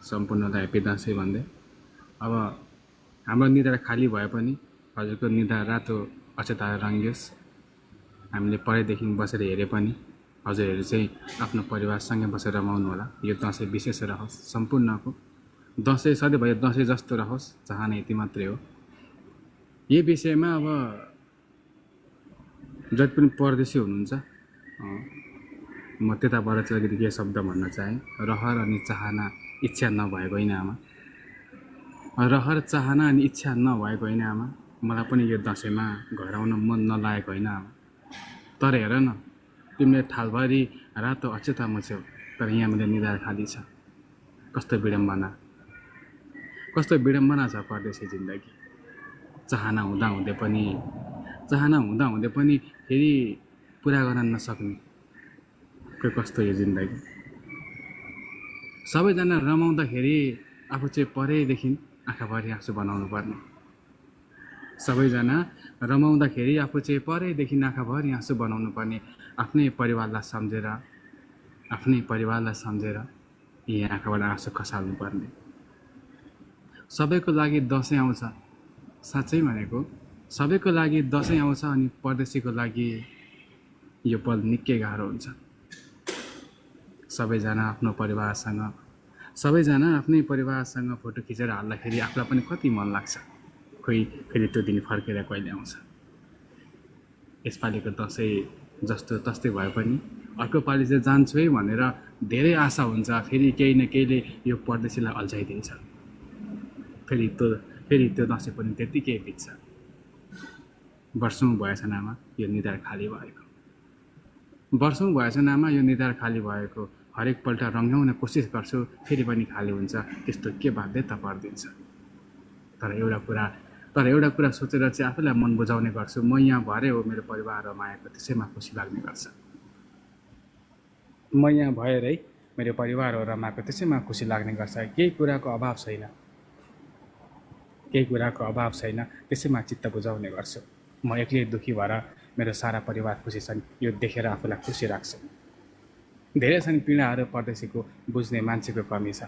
सम्पूर्णलाई happy Dashain भन्दै। अब हाम्रो निधार खाली भए पनि हजुरको निधार रातो अक्षताले रङ्गियोस्। हामीले परेदेखि बसेर हेरे पनि हजुरहरू चाहिँ आफ्नो परिवारसँगै बसेर रमाउनु होला। यो दसैँ विशेष रहोस् सम्पूर्णको। दसैँ सधैँभरि दसैँ जस्तो रहोस्, चाहना यति मात्रै हो। यही विषयमा अब जति पनि परदेशी हुनुहुन्छ, म त्यताबाट चाहिँ अलिकति केही शब्द भन्न चाहेँ। रहर अनि चाहना इच्छा नभएको होइन आमा। रहर चाहना अनि इच्छा नभएको होइन आमा। मलाई पनि यो दसैँमा घर आउन मन नलागेको होइन आमा। तर हेर न, तिमीले थालभरि रातो अक्षता मुछ्यौ, तर यहाँ मेरो निधार खाली छ। कस्तो विडम्बना, कस्तो विडम्बना छ परदेशी जिन्दगी। चाहना हुँदा हुँदै पनि फेरि पुरा गर्न नसक्ने कस्तो यो जिन्दगी। सबैजना रमाउँदाखेरि आफू चाहिँ परेदेखि आँखाभरि आँसु बनाउनु पर्ने। सबैजना रमाउँदाखेरि आफू चाहिँ परेदेखि आँखाभरि आँसु बनाउनु पर्ने। आफ्नै परिवारलाई सम्झेर यी आँखाबाट आँसु खसाल्नु पर्ने। सबैको लागि दसैँ आउँछ, साँच्चै भनेको सबैको लागि दसैँ आउँछ, अनि परदेशीको लागि यो पल निकै गाह्रो हुन्छ। सबैजना आफ्नै परिवारसँग फोटो खिचेर हाल्दाखेरि आफूलाई पनि कति मन लाग्छ। खोइ फेरि त्यो दिन फर्केर कहिले आउँछ। यसपालिको दसैँ जस्तो तस्तै भए पनि अर्को पालि चाहिँ जान्छु है भनेर धेरै आशा हुन्छ। फेरि केही न केहीले यो परदेशीलाई अल्झाइदिन्छ। फेरि त्यो दसैँ पनि त्यत्तिकै बित्छ। वर्षौँ भएछन् आमा यो निधार खाली भएको। हरेक पल्ट रङ्गाउन कोसिस गर्छु, फेरि पनि खाली हुन्छ। त्यस्तो के बाध्यता परिदिन्छ। तर एउटा कुरा सोचेर चाहिँ आफैलाई मन बुझाउने गर्छु। म यहाँ भएरै हो मेरो परिवार र मायाको त्यसैमा खुसी लाग्ने गर्छ। केही कुराको अभाव छैन, त्यसैमा चित्त बुझाउने गर्छु। म एक्लै दुःखी भएर मेरो सारा परिवार खुसी छन्, यो देखेर आफूलाई खुसी लाग्छ। धेरै छन् पीडाहरू परदेशीको, बुझ्ने मान्छेको कमी छ।